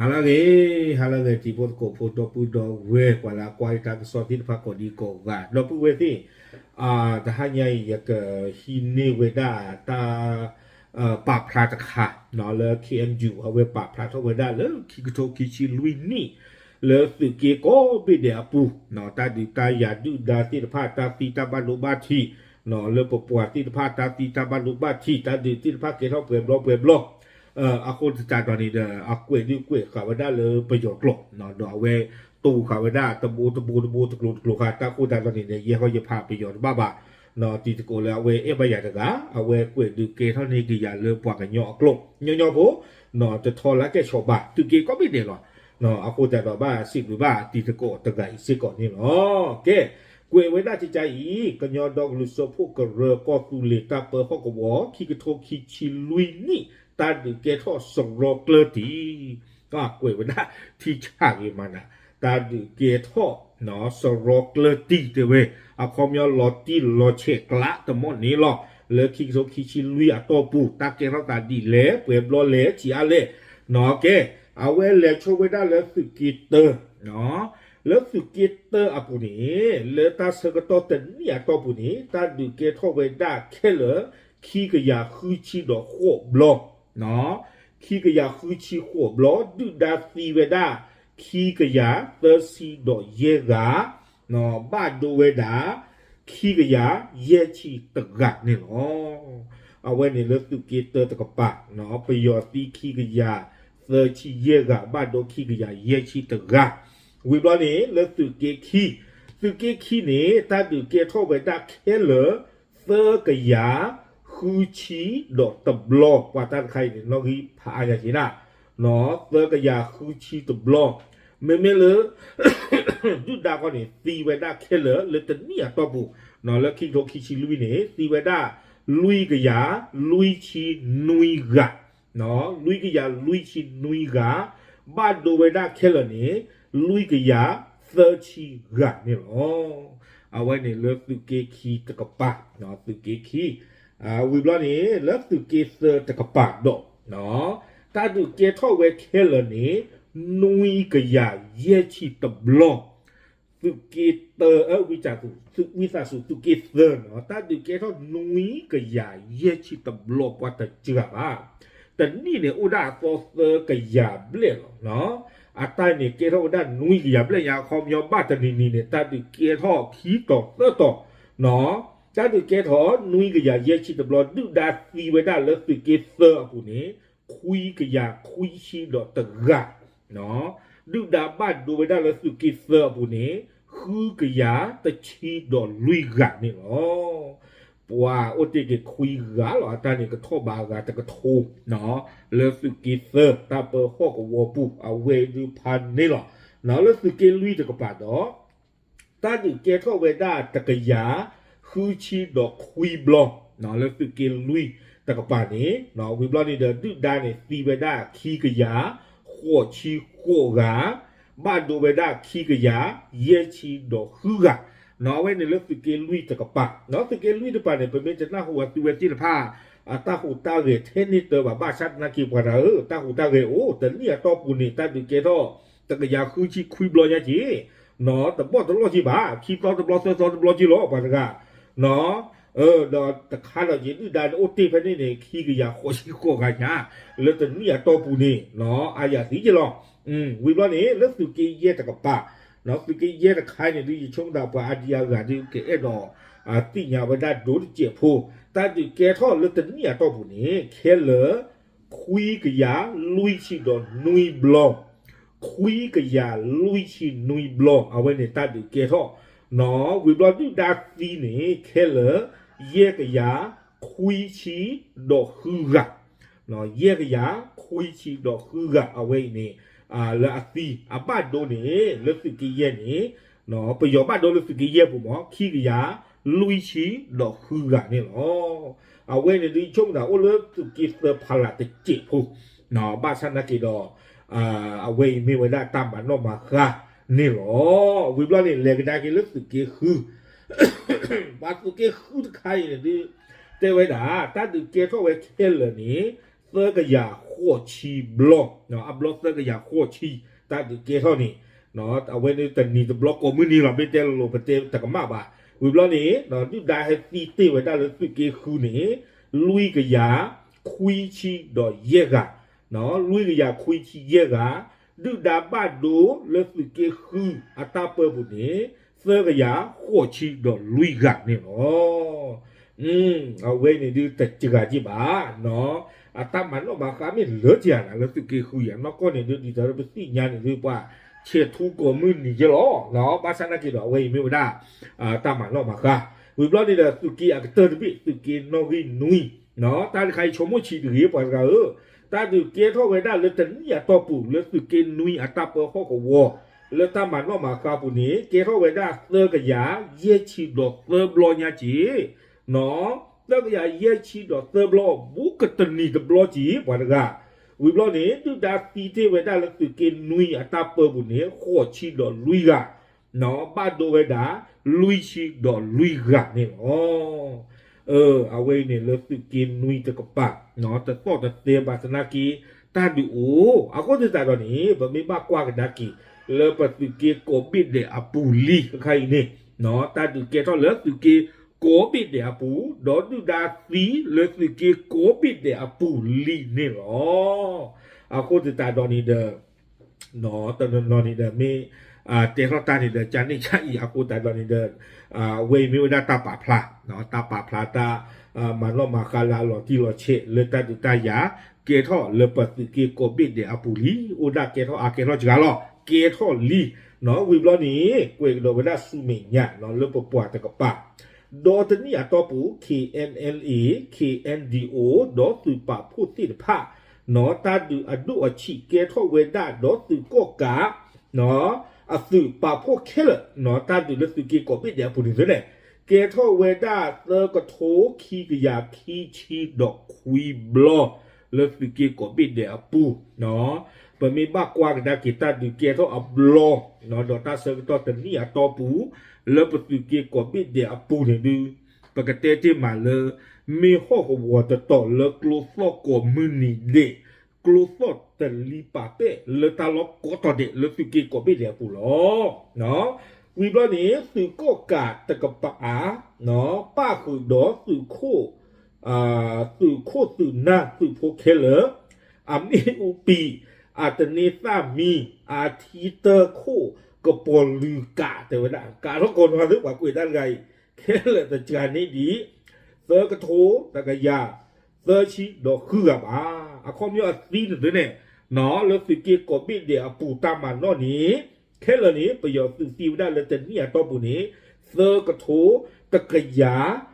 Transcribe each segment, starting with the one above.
ဟါလၢအဂ့ၤ, ဟါလၢအဂ့ၤ တံၤဖိသကိးဖိ ဒီပုၢ်ဒီဝဲၢ် ပှၤလၢအကွၢ်တၢ်ကစီၣ်သ့ၣ်တဖၣ်ကိးဒံကိးဂၤ ဒီပုၢ်ဝဲၢ်သ့ၣ်, တဟါညါအံၤ ယကဟံးန့ၢ်ဝဲဒၣ်တၢ် ပာ်ဖျါတခါ လၢ ခ့ၣ်အဲၣ်ယူၣ် အဝဲပာ်ဖျါထီၣ်ဝဲဒၣ်လၢခံကထိခံဆံလွံၢ်နံၣ် လၢသုးက့ကိးဘ့ၣ်ဒဲးအပူၤ တၢ်ဒုးတၢ်ယၤဒုၣ်ဒါသ့ၣ်တဖၣ် တၢ်သံတၢ်ဘၣ်ဒိဘၣ်ထံး လၢပပှၤသ့ၣ်တဖၣ် တၢ်သံတၢ်ဘၣ်ဒိဘၣ်ထံး တၢ်ဒုးသ့ၣ်တဖၣ်ကဲထီၣ်ပှဲၤဘျီပှဲၤဘျီ အဃိသတးဒီးန့ၣ်ဒီး အကွဲးဒုးကွဲးဃာ်ဝဲဒၣ်လၢပယီၤကျိာ် ဒီးအဝဲတိၤဃာ်ဝဲဒၣ်တဘိတဘိတဘိတကျိၤတကျိၤဃာ် တၢ်ဃိသတးဒီးန့ၣ်ဒီး ယဲဟီယဖးပယီၤတဘၣ်ဘၣ် တံၤသကိးလၢအဝဲအဲၣ်ဘၣ်ယၤတဂၤ အဝဲကွဲးဒုးကဲထီၣ်န့ၢ်က့ၤယၤလၢပှၤကညီအကျိာ် ညီညီဖိ တထီလၢကဲဆီဘၣ် သုးက့ကိးဘ့ၣ်ဒဲးလီၤ. အဃိသတးဒီးဘၣ်စံးဘျုးဘၣ်တံၤသကိးတဂၤအံၤစ့ၢ်ကီးန့ၣ်လီၤ. ကဲ, ကွဲးဝဲဒၣ်ကကါအံၤ ကညီဒီကလုာ်စၢဖှိၣ်ကရၢကီၢ်သူလ့ၤတၢ်ပၢဟီၣ်ကဝီၤ ခံကထိခံဆံလွံၢ်နံၣ် တၢ်ဒုးကဲထီၣ်စရီကျၢၢ်တံၢ် ကွဲးဝဲဒၣ်ထံဆၣ်ဂ့ၤမးနၤ တၢ်ဒုးကဲထီၣ် စရီကျၢၢ်တံၢ်တဲဝဲ အခီပညီလီၤတံၢ်လီၤဆဲးကျးတမီၣ်န့ၣ်လီၤ. လၢခံကထိခံဆံလွံၢ်အတီၢ်ပူၤ တၢ်ကဲထီၣ်သးဒ်လဲၣ် ပှဲၤဘျီလဲၣ် ဆံးအါလဲၣ် ကဲ, အဝဲလဲၤဆိဝဲဒၣ်လၢသုးက့တၢ လၢသုးက့တၢအပူၤန့ၣ် လၢတၢ်ဆၢကတီၢ်တနံၣ်အတီၢ်ပူၤန့ၣ် တၢ်ဒုးကဲထီၣ်ဝဲဒၣ်ခဲလၢာ် ခံကယၤဃုဆံဒီးဃိးဘျီ ခံကယၤဃုဆံဃိးဘျီ ဒုၣ်ဒါသံဝဲဒၣ် ခံကယၤသၢဆံဒီးယဲၢ်ဂၤ ဘၣ်ဒိဝဲဒၣ် ခံကယၤယဲၢ်ဆံတဂၤန့ၣ်လီၤ. အဝဲန့ၣ်လၢသုးက့တၢတကပၤ ပယီၤသံခံကယၤသၢဆံယဲၢ်ဂၤ ဘၣ်ဒိခံကယၤယဲၢ်ဆံတဂၤ ဝံၤဘျီန့ၣ် လၢသုးက့ခံ, သုးက့ခံန့ၣ် တၢ်ဒုးကဲထီၣ်ဝဲဒၣ်ခဲလၢာ် သၢကယၤဃုဆံဒီးတဘျီ ပှၤတၢ်တခါအံၤန့ၣ် နီၣ်ဂံၢ်ဖးအါညါက့ၤနၤ သၢကယၤဃုဆံတဘျီ, မ့မ့ၢ်လၢ ဒုၣ်ဒါခီန့ၣ် သံဝဲဒၣ်ခဲလၢာ်လၢတနံၣ်အတီၢ်ပူၤ လၢခံကထိခံဆံလွံၢ်န့ၣ် သံဝဲဒၣ် လွံၢ်ကယၤလွံၢ်ဆံနွံဂၤ လွံၢ်ကယၤလွံၢ်ဆံနွံဂၤ, ဘၣ်ဒိဝဲဒၣ်ခဲလၢာ်န့ၣ် လွံၢ်ကယၤသၢဆံဂၤန့ၣ်လီၤ. အဝဲန့ၣ်လၢသုးက့ခံတကပၤ, သုးက့ခံ, ဝံၤဘျီန့ၣ် လၢသုးက့သၢတကပၤဒီး တၢ်ဒုးကဲထီၣ်ဝဲခဲလၢာ်န့ၣ် နွံကယၤယဲၢ်ဆံတဘျီ သုးက့တၢ ဝံသးစူၤ သုးက့သၢန့ၣ် တၢ်ဒုးကဲထီၣ်နွံကယၤယဲၢ်ဆံတဘျီ ပှၤတစှၤဘၣ်, တနံၣ်န့ၣ်အိၣ်ဒၣ်အသီသၢကယၤဘျဲၣ်လီၤ. အတၢ်န့ၣ်ကဲထီၣ်ဝဲဒၣ်နွံကယၤဘျဲၣ်ညါ အခီပညီဘၣ်တနံၤနံၤန့ၣ် တၢ်ဒုးကဲထီၣ်ခံတီၤသၢတီၤ, တၢ်ဒုးကဲထီၣ်နွံကယၤယဲၢ်ဆံတဘျီ ဒုၣ်ဒါသံဝဲဒၣ်လၢသုးက့သၢအပူၤန့ၣ် ခွံကယၤခွံဆံဒီးတဂၤ, ဒုၣ်ဒါဘၣ်ဒိဝဲဒၣ်လၢသုးက့သၢအပူၤန့ၣ် ဃုကယၤတဆံဒီးလွံၢ်ဂၤန့ၣ်လီၤ. ပှၤအိၣ်တ့ၢ်က့ၤခွံဂၤလီၤ အတၢ်န့ၣ်ကထီၣ်ဘးအဂၤတကထိ, လၢသုးက့သၢ တၢ်ပၢဟီၣ်ကဝီၤပူၤ အဝဲဒုးဖးန့ၣ်လီၤ. လၢသုးက့လွံၢ်တကပၤဒီး တၢ်ဒုးကဲထီၣ်ဝဲဒၣ်တကယၤဃုဆံဒီးခွံဘျီ, လၢသုးက့လွံၢ်တကပၤန့ၣ် ဝံၤဘျီန့ၣ်ဒီး ဒုၣ်ဒါန့ၣ်သံဝဲဒၣ်ခံကယၤ ဃိးဆံဃိးဂၤ, ဘၣ်ဒိဝဲဒၣ်ခံကယၤ ယဲၢ်ဆံဒီးဃုဂၤ, အဝဲန့ၣ်လၢသုးက့လွံၢ်တကပၤ, သုးက့လွံၢ်တကပၤန့ၣ် ပမ့ၢ်တနၢ်ဟူအသုဝဲသ့ၣ်တဖၣ် အတၢ်ဟူးတၢ်ဂဲၤထဲန့ၣ်တၢ်ဘၣ် ဘၣ်ဆၣ်သနာ်က့ပှၤတဂၤဧၢ တၢ်ဟူးတၢ်ဂဲၤအိၣ် တနံၣ်အတီၢ်ပူၤန့ၣ် တၢ်ဒုးကဲထီၣ် တကယၤဃုဆံခွံဘျီညါက့ၤ တဘီၣ်တလီၢ်က့ၤဘၣ် ခံသီတဘျီသၢသီတဘျီက့ၤလီၤ ပှၤတဂၤ, ဒီးတခါဒီးက့ၤဒုၣ်ဒါန့ၣ်အိၣ်တ့ၢ်ဖဲန့ၣ်န့ၣ် ခံကယၤဃိးဆံဃိးဂၤညါ လၢတနံၣ်အတီၢ်ပူၤန့ၣ် အါယၤသံက့ၤလီၤ. ဝံၤဘျီန့ၣ် လၢသုးက့ယဲၢ်တကပၤ, သုးက့ယဲၢ်တခါန့ၣ်ဒုး ယဆိကမိၣ်သးပှၤအါဒံအါဂၤဒုး ကအဲၣ်ဒိးသ့ၣ်ညါဝဲဒၣ်ဒိတစဲးဖိ, တၢ်ဒုးကဲထီၣ်လၢတနံၣ်အတီၢ်ပူၤန့ၣ် ခဲလၢာ် ခွံကယၤလွံၢ်ဆံဒီးနွံဘျီ, ခွံကယၤလွံၢ်ဆံနွံဘျီ အဝဲန့ၣ်တၢ်ဒုးကဲထီၣ်, ဝံၤဘျီဒုၣ်ဒါသံန့ၣ် ခဲလၢာ် ယဲၢ်ကယၤခွံဆံဒီးဃုဂၤ, ယဲၢ်ကယၤခွံဆံဒီးဃုဂၤ အဝဲအံၤန့ၣ် လၢအသံ အဘၣ်ဒိန့ၣ် လၢသုးက့ယဲၢ်န့ၣ် ပယီၤဘၣ်ဒိလၢသုးက့ယဲၢ်ပူၤမး ခံကယၤလွံၢ်ဆံဒီးဃုဂၤန့ၣ်လီၤ. အဝဲန့ၣ်ဒုးဆိကမိၣ်သးအိၣ်လၢသုးက့သၢဖးလၢ်တစဲးဖိ, ဘၣ်ဆၣ်သနာ်က့ဒီး အဝဲအံၤမ့ၢ်ဝဲဒၣ်တၢ်မၤနီၣ်မၤဃါန့ၣ်လီၤ. ဝံၤဘျီန့ၣ် လဲၤကဒါက့ၤလၢသုးက့ဃု ပှၤသုးက့ဃုတခါအံၤန့ၣ်ဒုး တဲဝဲဒၣ် တၢ်ဒုးကဲထီၣ်ဝဲခဲလၢာ်န့ၣ် သၢကယၤဃိးဆံဘျီ, အဘျီသၢကယၤဃိးဆံ တၢ်ဒုးကဲထီၣ်န့ၣ်, အဝဲန့ၣ်တနံၤတဘျီကိးမုၢ်နံၤလီၤ မ့ၢ်တဲလိၤလိၤပတဲတကမၣ်ဘၣ်. ဝံၤဘျီန့ၣ် ဒုၣ်ဒါဟဲသံတ့ၢ်ဝဲဒၣ်လၢသုးက့ဃုန့ၣ် လွံၢ်ကယၤခွံဆံဒီးယဲၢ်ဂၤ, လွံၢ်ကယၤခွံဆံယဲၢ်ဂၤ, ဒုၣ်ဒါဘၣ်ဒိလၢသုးက့ဃုအတၢ်ပၢပူၤန့ၣ် သၢကယၤဃိးဆံဒီးလွံၢ်ဂၤန့ၣ်လီၤ. အဝဲန့ၣ်ဒုးတစှၤက့ဘၣ်, အတၢ်မၤနီၣ်မၤဃါမ့ၢ်လၢတယၤနၤလၢသုးက့ဃုယၤ နီၢ်ကီၢ်န့ၣ်ဒုး ဒ်သိးပသ့ၣ်ညါန့ၣ်ဒုး ပှၤဆဲးထူကိးမုၢ်နံၤက့လီၤ. ဘၣ်ဆၣ်နာ်က့ဒီး အဝဲအံၤမ့ၢ်ဝဲဒၣ် တၢ်မၤနီၣ်မၤဃါ. ဝံၤဘျီန့ၣ်ဒီး သုးက့အကတၢၢ်တဘ့ၣ် သုးက့နီၣ်ဂံၢ်နွံ, တၢ်တခါအံၤဆိကမိၣ်ဆံးတဂ့ၤ ပှၤတဂၤဧၢ, တၢ်ဒုးကဲထီၣ်ဝဲဒၣ်လၢတနံၣ်အတီၢ်ပူၤ လၢသုးက့နွံအတၢ်ပၢဟီၣ်ကဝီၤ လၢတၢ်မၤနီၣ်မၤဃါပူၤန့ၣ် ကဲထီၣ်ဝဲဒၣ်သၢကယၤယဲၢ်ဆံဒီးသၢဘျီညါက့ၤ, သၢကယၤယဲၢ်ဆံဒီးသၢဘျီ ဘူးကတနံၤတဘျီက့ၤ ပှၤတဂၤ. ဝံၤဘျီန့ၣ် ဒုၣ်ဒါသံတ့ၢ်ဝဲဒၣ်လၢသုးက့နွံအတၢ်ပၢပူၤန့ၣ် ဃိးဆံဒီးလွံၢ်ဂၤ, ဘၣ်ဒိဝဲဒၣ် လွံၢ်ဆံဒီးလွံၢ်ဂၤန့ၣ်လီၤ. အဝဲအံၤန့ၣ်လၢသုးက့နွံတကပၤ တသီၣ်တသဲဘၣ်သနာ်က့ တၢ်ဒုးအိၣ် အဃိသတးဒီးန့ၣ် ပမ့ၢ်ဘၣ်ကွၢ်ကဒါက့ၤ လၢပသုးက့ကိးဘ့ၣ်ဒဲးအပူၤလံ အခါအံၤန့ၣ် တၢ်ဒုးကဲထီၣ်လၢသုးက့ကိးဘ့ၣ်ဒဲးအပူၤ ဒီးဒုၣ်ဒါသံလၢသုးက့ကိးဘ့ၣ်ဒဲးအပူၤလံန့ၣ်လီၤ. အဃိသတးဒီးန့ၣ်ဒီး တနီၤနီၤန့ၣ်ဒီးမ့ၢ် တဲထီၣ်တၢ်န့ၣ်ဒီး ကန့ၣ်ကအံၤ အဃိသတးဒီးန့ၣ်ဒီး ဝဲအံၤမ့ၢ်ဝဲဒၣ်တၢ်ပာ်ဖျါ, တၢ်ပာ်ဖျါတၢ် မၤနီၣ်မၤဃါလၢအလီၤတံၢ်လီၤဆဲး လၢတၢ်ဒုးတၢ်ယၤ ကဲထီၣ်လၢပသုးက့ကိးဘ့ၣ်ဒဲးအပူၤလံ. အိၣ်ဒၣ်ကဲထီၣ်အါကဲထီၣ်စှၤလီၤ ကဲထီၣ်လံ. ဝံၤဘျီန့ၣ် ကွဲးကဒီးဝဲဒၣ်ဆူမဲာ်ညါလၢပပှၤတကပၤ ဒီးတနံၣ်အတီၢ်ပူၤ K N L A, K N D O ဒီးသုးပာ်ဖှိၣ်သ့ၣ်တဖၣ် တၢ်ဒုးအဒိၣ်အဆံးကဲထီၣ်ဝဲဒၣ် ဒီးသုးကီၣ်ကး အသုးပာ်ဖှိၣ်ခဲလၢာ် တၢ်ဒုးလၢသုးက့ကိးဘ့ၣ်ဒဲးအပူၤန့ၣ်သ့န့ၣ် ကဲထီၣ်ဝဲဒၣ်သၢကထိခံကယၤခံဆံဒီးခွံဘျီ လၢသုးက့ကိးဘ့ၣ်ဒဲးအပူၤ ပမ့ၢ်ဘၣ်ကွၢ်ကဒါက့ၤတၢ်ဒုးကဲထီၣ်အဘျီ ဒီးတၢ်ဆၢကတီၢ်တနံၣ်အတီၢ်ပူၤ လၢပသုးက့ကိးဘ့ၣ်ဒဲးအပူၤန့ၣ်ဒုး ပကတဲတ့ၢ်မးလၢ မ့ၢ်ဟီၣ်ကဝီၤတတီၤလၢကျိသီၣ်ကိးမုၢ်နံၤဒဲး ကျိသီၣ်တလံၤပာ်ပဲၢ်လၢတၢ်လီၢ်ကိးတီၤဒဲးလၢသုးက့ကိးဘ့ၣ်ဒဲးအပူၤလီၤ. ဝံၤဘျီန့ၣ် သုးကီၣ်ကးတကပၤ ပၣ်ဃုာ်ဒီးသုးခိၣ် သုးခိၣ်သုးနၢ်သုးဖိခဲလၢာ် အမ့ၣ်အူပံၤ အတန့သၣ်မံ အထံတၢခိၣ်ကပီၤလုၤကး တဲဝဲဒၣ် ကးထီၣ်ကိးနီၤသ့ ပှၤကွဲးတၢ်တဂၤအံၤ ခဲလၢာ်တစှၤန့ၢ်ဒံး သၢကထိ တကယၤ သၢဆံဒီးဃုဂၤဘၣ်. အခီပညီအသံန့ၣ်သ့န့ၣ် လၢသုးက့ကိးဘ့ၣ်ဒဲးအပူၤတၢ်မၤနီၣ်န့ၣ် ခဲလၢာ်န့ၣ် ပယီၤသုးသံဝဲဒၣ်လၢတနံၣ်အတီၢ်ပူၤန့ၣ် သၢကထိ တကယၤ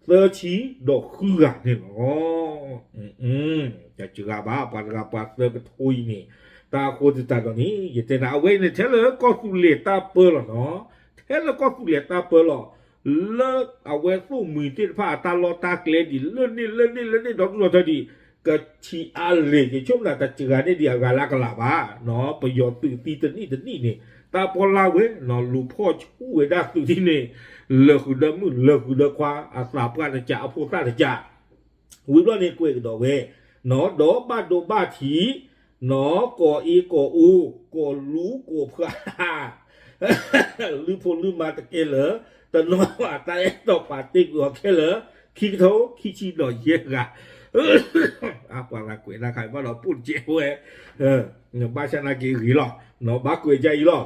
သၢဆံဒီးဃုဂၤန့ၣ်လီၤ. တစှၤဘၣ် ပှၤတဂၤပှၤသၢကထိအံၤန့ၣ် တၢ်အဃိသတးဒီးန့ၣ် ယတဲနၤ အဝဲအံၤန့ၣ် ထဲလၢကီၢ်သူလ့ၤတၢ်ပၢလီၤနီၤ ထဲလၢကီၢ်သူလ့ၤတၢ်ပၢလီၤ လၢအဝဲသိၣ်မှံၤသ့ၣ်တဖၣ်အတၢ်လီၢ်တၢ်ကျဲဒံး လၢန့ၣ်လၢန့ၣ်လၢန့ၣ် ဒီဒူၣ်ဒီထၢဒံး ကဆံးအါလံာ် ယဆိကမိၣ်တၢ်တစှၤန့ၢ်ဒံးအဂၤလၢအကလးဘၣ် ပယီၤသုးသံတနံၣ်တနံၣ်န့ၣ် တၢ်ပီၢ်လၢ်ဝဲ လူၤဖီၣ်ဆူၣ်ဝဲဒၣ်သုးဒ်န့ၣ် လၢာ်ဃုာ်ဒီးမုၢ် လၢာ်ဃုာ်ဒီးခွါ အသးပှၢ်တကး အဖိသၣ်တကး ဝံၤဘျီန့ၣ်ကွဲးကဒီးဝဲ ဒီးဘၣ်ဒိဘၣ်ထံး နီၢ် ကိးအ့ကိးအူ ကိးလူၤကိးဖှး လုၢ်ဖိလုၢ်မါတကဲလၢာ် တနီၤဘၣ်တၢ်အဲၣ်တီပာ်တ့ၢ်ကွံာ်အီၤခဲလၢာ် ခံကထိခံဆံဒီးယဲၢ်ဂၤ ပှၤဂၤကွဲးတၢ်ခါဘၣ်ဒီးပိၢ်တကဲဝဲ ဘၣ်ဆၣ်နာ်က့ဂ့ၤလီၤ ဘၣ်ကွဲးဒ်အံၤလီၤ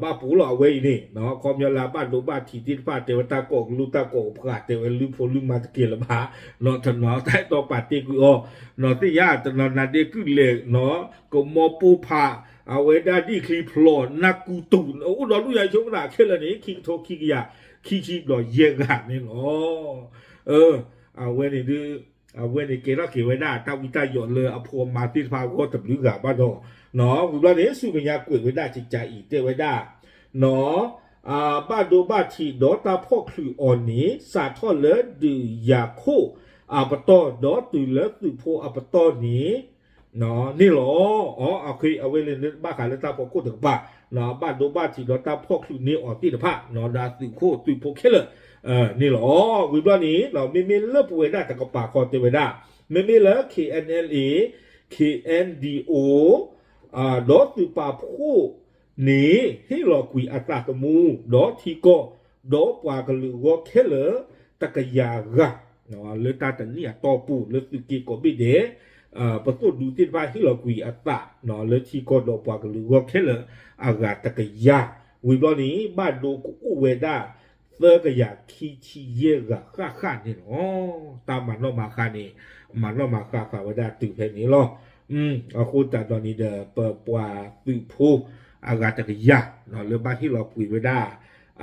ဘၣ်ပူၤလီၤအဝဲအံၤန့ၣ် ခီပညီလၢအဘၣ်ဒိဘၣ်ထံးသ့ၣ်တဖၣ်တဲဝဲတၢ်ကိးကလူးတၢ်ကိးကပှၤတဲဝဲလုၢ်ဖိလုၢ်မါတကဲလၢၤဘၣ် တနီၤတၢ်အဲၣ်တီပာ်တ့ၢ်ကွံာ်အီၤ သ့ၣ်ညါတနီၤနါဒ့ကုၣ်လဲၤ ကမီၤပိၢ်ဖး အဝဲဒၣ်ဒ်ချံဖျိး နၢ်ကူတူာ် အိၣ်ဒီးဒူၣ်ညါဆိကမိၣ်ခဲလၢာ်န့ၣ် ခံကထိခံကယၤ ခံဆံဒီးယဲၢ်ဂၤန့ၣ်လီၤ အဝဲန့ၣ်ဒုး အဝဲန့ၣ်ကဲထီၣ်က့ၤဝဲဒၣ်တၢ်ဝံတၢ်ယိးလၢအဖိအမါသ့ၣ်တဖၣ်အဂီၢ်တဘျုးဂၤဘၣ်ဒီး ဝံၤဘျီန့ၣ် ဆူမဲာ်ညါကွဲးဝဲဒၣ်ကကးအံၤတဲဝဲဒၣ် ဘၣ်ဒိဘၣ်ထံးဒီးတၢ်ဖီၣ်ချုးအီၤန့ၣ် စးထီၣ်လၢဒုးယၤခိၣ်အပတီၢ် ဒီးတုၤလၢသုးဖိအပတီၢ်န့ၣ် န့ၣ်လီၤ. အဝဲလၢဘၣ်ဃးလၢတၢ်ဖီခိၣ်တကပၤ ဘၣ်ဒိဘၣ်ထံးဒီးတၢ်ဖီၣ်ချုးန့ၢ်အီၤသ့ၣ်တဖၣ် ဒီးသုးခိၣ်သုးဖိခဲလၢာ်န့ၣ်လီၤ. ဝံၤဘျီန့ၣ် မ့မ့ၢ်လၢပဝဲဒၣ်တကပၤခီတဲဝဲဒၣ် မ့မ့ၢ်လၢ K N L A, K N D O ဒီးသုးပာ်ဖှိၣ်န့ၣ် ဟ့ၣ်လီၤကွံာ်အသးသမူ ဒီးထံကီၢ် ဒီးပှၤကလုာ်အဂီၢ်ခဲလၢာ် တကယၤဂၤ လၢတၢ်တနံၣ်အတီၢ်ပူၤ လၢသုးက့ကိးဘ့ၣ်ဒဲး ပသိၣ်ဒူသ့ၣ်တဖၣ်ဟ့ၣ်လီၤကွံာ်အသး လၢထံကီၢ်ဒီးပှၤကလုာ်အဂီၢ်ခဲလၢာ်အဂၤတကယၤ, ဝံၤဘျီန့ၣ် ဘၣ်ဒိကအိၣ်ဝဲဒၣ် သၢကယၤခံဆံယဲၢ်ဂၤဃၣ်ဃၣ်န့ၣ်လီၤ. တၢ်မၤနီၣ်မၤဃါန့ၣ် မၤနီၣ်မၤဃါဃာ်ဝဲဒၣ်တုၤဖဲန့ၣ်လီၤ. အဃိသတးဒီးန့ၣ်ဒီး ပပှၤသုးဖိအဂၤတကယၤ လၢဘၣ်ဟ့ၣ်လီၤကွံာ်ဝဲဒၣ်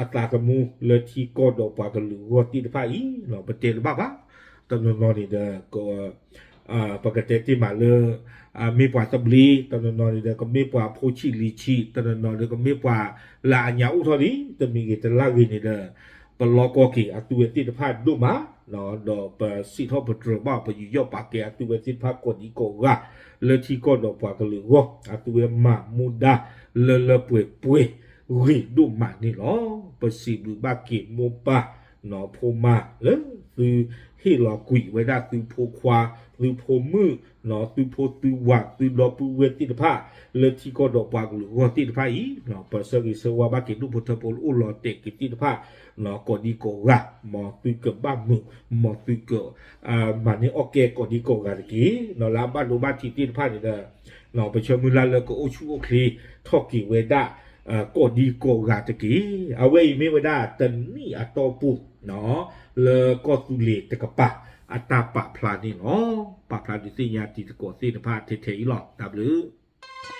အသးသမူ လၢထံကီၢ်ဒီးပှၤကလုာ်အဂီၢ်သ့ၣ်တဖၣ်အံၤ ပတဲတဘၣ်ဘၣ်. တနီၤနီၤန့ၣ်ဒီး ပကတဲတ့ၢ်မးလၢ မ့ၢ်ပှၤသဘျ့, တနီၤနီၤန့ၣ်ဒီး ကမ့ၢ်ပှၤဖိဆံးလံၤဆံး, တနီၤနီၤဒီး ကမ့ၢ်ပှၤလၢအညါအိၣ်ထီၣ်လံ, တမံၤဂ့ၤတလၢ်ဂ့ၤန့ၣ်ဒီး ပလီၢ်ကီၢ်က့ၤအသုဝဲသ့ၣ်တဖၣ်ဒိၣ်မး, ဒီးပစံးထီၣ်ပတြၢၤဘၣ် ပယူးယီၣ်ပာ်ကဲအသုဝဲသ့ၣ်တဖၣ်ကိးဒံကိးဂၤ လၢထံကီၢ်ဒီးပှၤကလုာ်အဂီၢ် အသုဝဲမၤမူဒါ လၢလၢပှဲၤပှဲၤ ဂ့ၤဒိၣ်မးန့ၣ်လီၤ. ပစံးဘျုးဘၣ်က့ၤမိၢ်ပၢ် နီၢ်ဖိမါလၢသုဟ့ၣ်လီၤကွံာ်ဝဲဒၣ်သုဖိခွါ သုဖိမုၣ် သုဖိသုဝၤ သုဒီပုၢ်ဝဲၢ်သ့ၣ်တဖၣ် လၢထံကီၢ်ဒီးပှၤကလုာ်အဂီၢ်သ့ၣ်တဖၣ်အံၤ ပဆၢဂ့ၤဆၢဝါဘၣ်က့ၤဒိၣ်ဖိထၢဖိလၢအိၣ်လီၤတဲာ်က့ၤသ့ၣ်တဖၣ် ကိးဒံကိးဂၤ မ်သုကဘၣ်မုာ် မ်သုက မၤန့ၢ်အီၣ်ကဲကိးဒံကိးဂၤတက့ၢ်. လၢအဘၣ်ဒိဘၣ်ထံးသ့ၣ်တဖၣ်န့ၣ်ဒီး ပဆၢမုၢ်လၢ်လၢကအိၣ်ဆူၣ်အိၣ်ချ့ထီၣ်က့ၤဝဲဒၣ် ကိးဒံကိးဂၤတက့ၢ်. အဝဲအံၤမ့ၢ်ဝဲဒၣ်တနံၣ်အတီၢ်ပူၤ လၢကီၢ်သူလ့ၤတကပၤ အတၢ်ပာ်ဖျါန့ၣ်လီၤ. ပာ်ဖျါဒုးသ့ၣ်ညါတံၤသကိးသ့ၣ်တဖၣ်ထဲထဲအံၤလီၤ. တၢ်ဘျုး